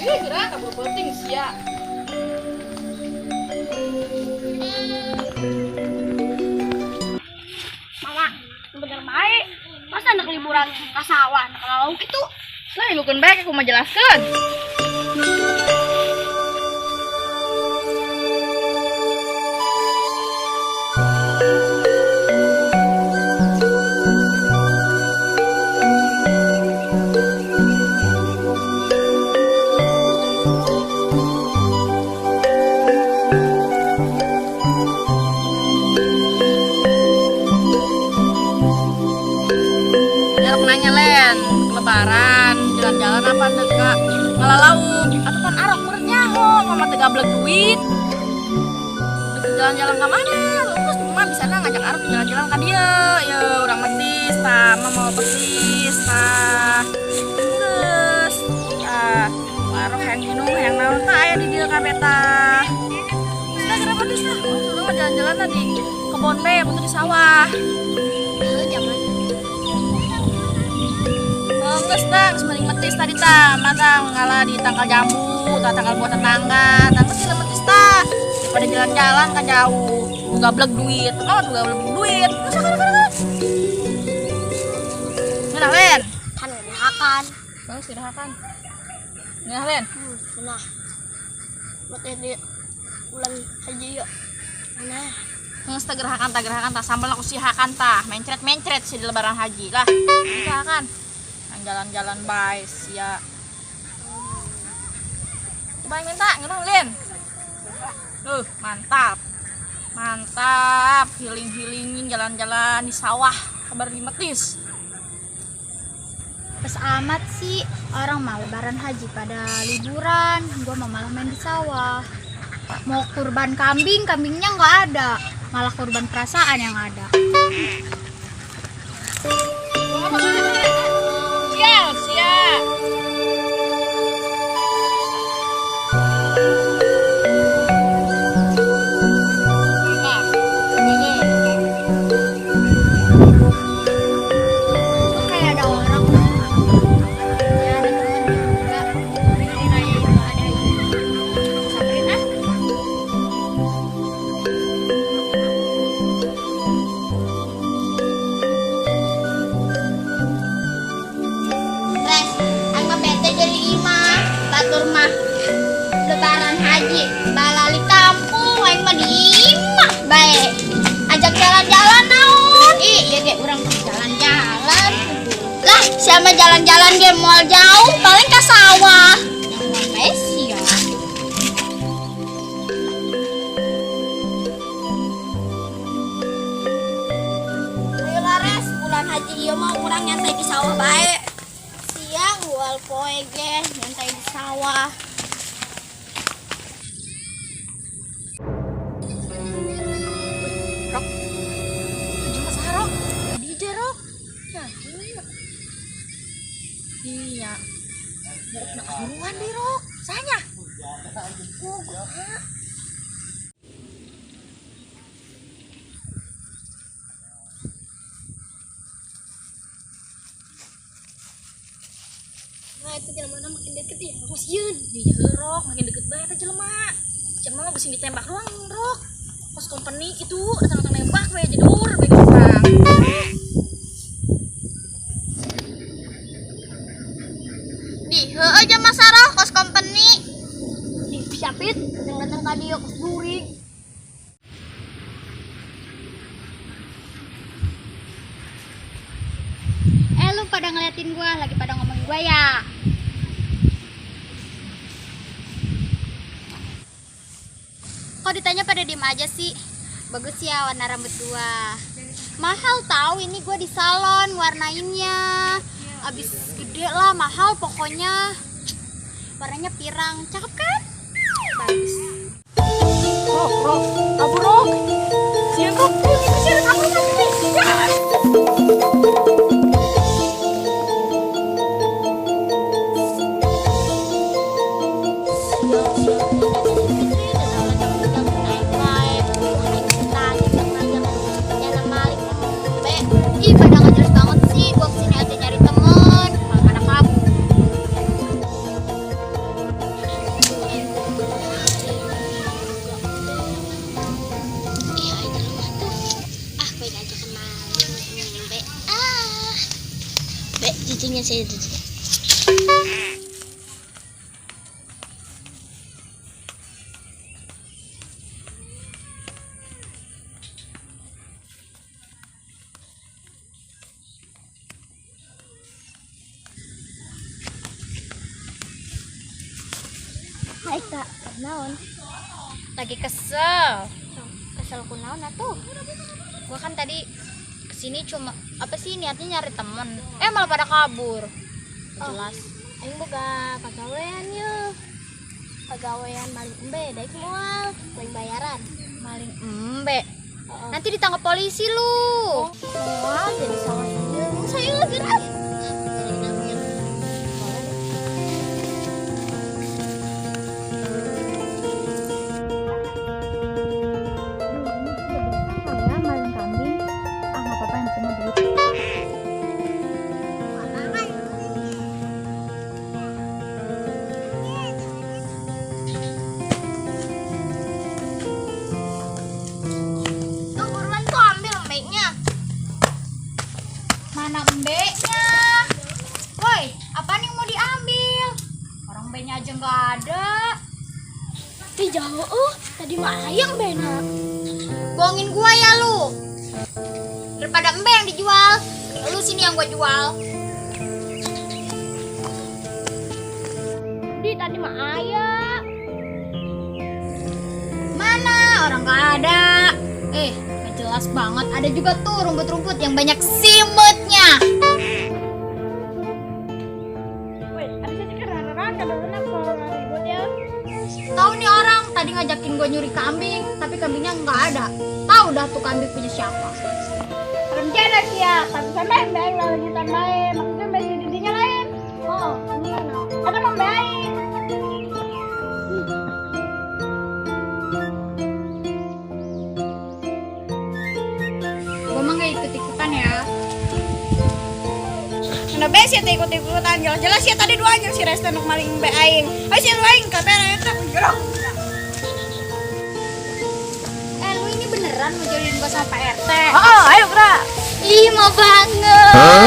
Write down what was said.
Ieu geura kabur peuting sia. Mama, bener bae. Masa anak liburan ka sawah, anak lauk itu? Lah ilukeun bae aku mah jelaskeun. Nanya Len, lebaran, jalan-jalan apa teka ngalalauk atau pan arok meureun nyaho, mama teu gablek duit. Dek jalan-jalan ka mana? Terus mama bisa ngajak arok jalan-jalan ka dieu. Ye urang metis tah, mama mau petis tah. Terus tah, arok hayang minum hayang naon tah aya di dieu kabeh tah. Terus tah geura petis tah. Urang mah jalan-jalan di kebon bae, butuh di sawah. Geus tah, geus mending metis tadi tah, mata ngalah di tangkal jambu, tah tangkal buah tetangga, tah geus metis tah. Daripada jalan-jalan ka jauh, gablek duit, mah tuh gablek duit. Geus kana. Ngeunah Len? Kan ngeunahakan. Geus ngeunahakan. Ngeunah Len? Ngeunah. Metis di bulan haji yuk. Nah. Geus teh gerahakan tah gerahakan tah sambal aku sihakan tah, mencret-mencret sih di lebaran haji lah. Sihakan. Jalan-jalan bae sia. Coba yang minta, ngeunah Lin. Mantap. Mantap, healing-healingin jalan-jalan di sawah, kabar di metis. Pas amat sih, orang mau lebaran haji pada liburan, gua mau malah main di sawah. Mau kurban kambing, kambingnya nggak ada. Malah kurban perasaan yang ada. Sial, Kok kayak ada orang? Ya ada temen juga. Hari raya itu ada ini. Aku samperin ah. Res, aing mah bete jadi imah, batur mah lebaran haji, balali kampung, aing mah di imah bae. Ajak jalan-jalan naon? Ih, ieu ge urang teh jalan-jalan. Lah, siapa jalan-jalan ge moal jauh, paling ka sawah. Yang moal bae sia. Ayo lah Res, bulan haji ieu mah urang nyantai di sawah bae. Siang ngual poe ge nyantai di sawah. Rok. Tujuh mah saha, Rok? DJ Rok. Ya, iya. Iya. Mau kena kahuruan deh, Rok. Sanya. Kumaha? Nah, itu jelema makin deket ya, aku sieun. Iya, Rok, makin deket banget jelema. Jelema mah bisi ditembak doang, Rok. Kos company gitu, datang-datang nembak we jedur we urang. Di, heueuh jelema saroh kos company. Di siapit, datang-datang ka dieu kos jurig. Lu pada ngeliatin gua, lagi pada ngomongin gua ya. Kok ditanya pada diem aja sih? Bagus ya warna rambut gua. Mahal tahu ini gua di salon warnainnya. Abis gede lah, mahal pokoknya. Warnanya pirang, cakep kan? Bagus. Rok, Rok, kabur Rok. Sieun Rok, sieun kabur Rok. Ih, pada nggak jelas banget sih. Gua kesini aja nyari temen, malah pada kabur. Sini. Hai, Kak, naon? Lagi kesel. Kesel kunaon atuh? Gua kan tadi kesini cuma apa sih, niatnya nyari temen, eh malah pada kabur. Nggak jelas. Aing boga pagawean ye. Pagawean maling embe, daek moal, maling bayaran. Maling embe? Heeh. Nanti ditangkap polisi lu. Moal jadi salah ieu. Saya gerak. Ya, maling kambing. Ah, nggak apa-apa, yang penting duit. Tuh, buruan tuh ambil embeknya. Mana embeknya? Woi, apaan yang mau diambil? Orang embeknya aja nggak ada. Ih, jauh, oh, tadi mah ayam bena. Bohongin gua ya lu. Daripada embe yang dijual, mending lu sini yang gua jual. Di tadi mah ayam. Mana? Orang nggak ada. Eh, nggak jelas banget. Ada juga tuh rumput-rumput yang banyak simutnya. Woi, ada sih kalau ribut ya. Tahu nih orang tadi ngajakin gua nyuri kambing, tapi kambingnya nggak ada. Tahu dah tuh kambing punya siapa. Rencana sih ya, tapi sampai embe aing lanjutan bae. Maksudnya embe si didinya lain. Oh, ini mana? Ada embe aing. Gua mah nggak ikut-ikutan ya. Mana be sih ikut-ikutan, jelas-jelas sih tadi dua anjing si Resta nuk maling embe aing. Ayo sih lu aing kamera eta jorok. Eh, lu ini beneran mau jodohin gua sama Pak RT? Oh, ayo gerak. Ih, mau banget.